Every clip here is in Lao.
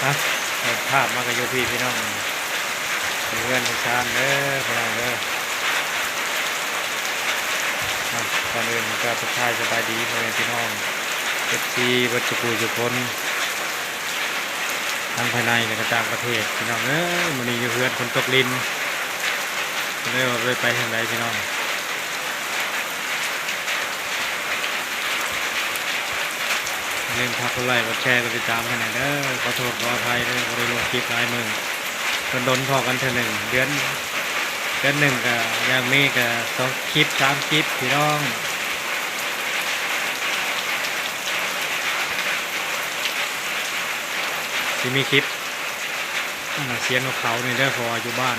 ອ່ະ ເປີດພາບມາກໍຢູ່ພີ້ພີ່ນ້ອງ ຢູ່ເຮືອນຢູ່ຊານເດີພີ່ນ້ອງເດີ. ອ່ະ ກ່ອນອື່ນກໍທັກທາຍສະບາຍດີພໍ່ແມ່ພີ່ນ້ອງ ເອັຟຊີ ເບິດສູ່ຜູ້ສູ່ຄົນ ທັງພາຍໃນ ແລະ ກໍຕ່າງປະເທດພີ່ນ້ອງເອີຍ. ມື້ນີ້ຢູ່ເຮືອນ ຝົນຕົກລິນ ກໍເລີຍວ່າບໍ່ໄດ້ໄປທາງໃດພີ່ນ້ອງ. ຢ່າລືມຝາກກົດໄລ້ ກົດແຊ ກົດຕິດຕາມໃຫ້ແດ່ເດີ. ຂໍໂທດຂໍອະໄພເດີ ບໍ່ໄດ້ລົງຄລິບຫຼາຍມື້ ດົນໆພໍ້ກັນເທື່ອໜຶ່ງ ເດືອນ ເດືອນໜຶ່ງກໍຢ່າງມີກໍສອງຄລິບ ສາມຄລິບພີ່ນ້ອງ. ຊິມີຄລິບ ອັນນ່າ ສຽງນົກເຂົານີ້ເດີ ເພາະວ່າຢູ່ບ້ານ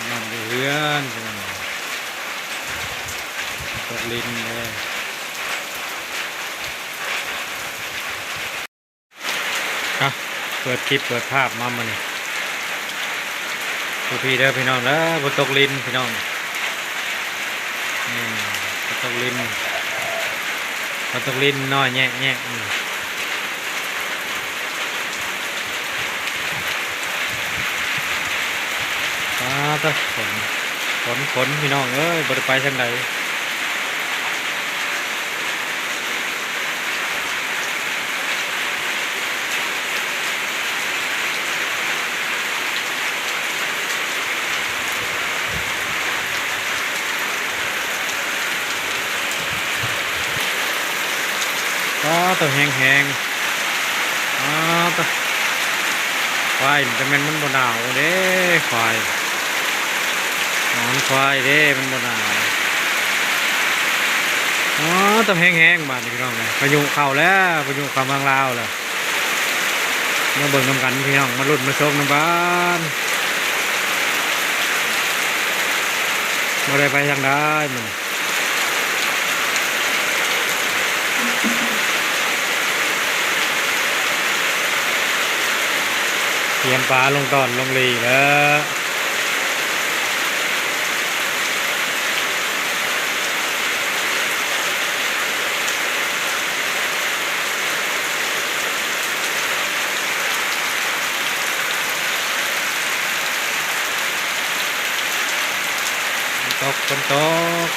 ນອນຢູ່ເຮືອນ ຕົກລິນເດີ. ອ່ະ ເປີດຄລິບເປີດພາບມາມື້ນີ້ ຢູ່ພີ້ເດີພີ່ນ້ອງເດີ. ຝົນຕົກລິນພີ່ນ້ອງ ນີ້ ຝົນຕົກລິນ ຝົນຕົກລິນນ້ອຍແຍະໆ. ປາດເຕີ ຝົນ ຝົນ ຝົນ ພີ່ນ້ອງເອີຍ ບໍ່ໄດ້ໄປທາງໃດ. ປາດເຕີ ແຮງໆ ປາດເຕີ ຄວາຍ ແຕ່ແມ່ນມັນບໍ່ໜາວເດ້ ຄວາຍ ນອນຄວາຍເດ້ ມັນບໍ່ໜາວ. ປາດເຕີ ແຮງໆ ບາດນີ້ພີ່ນ້ອງເອີຍ ພາຍຸເຂົ້າແລ້ວ ພາຍຸເຂົ້າເມືອງລາວແລ້ວ. ມາເບິ່ງນຳກັນພີ່ນ້ອງ ມາລຸ້ນມາຊົມນຳກັນ ບໍ່ໄດ້ໄປທາງໃດມື້ນີ້ ຕຽມປາລົງຕອນລົງຫຼີແລ້ວ. ຝົນຕົກ ຝົນຕົກ.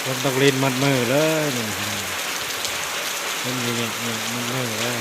ຝົນຕົກລິນໝົດມື້ເລີຍ ຝົນແຍະໆໝົດມື້ເລີຍ.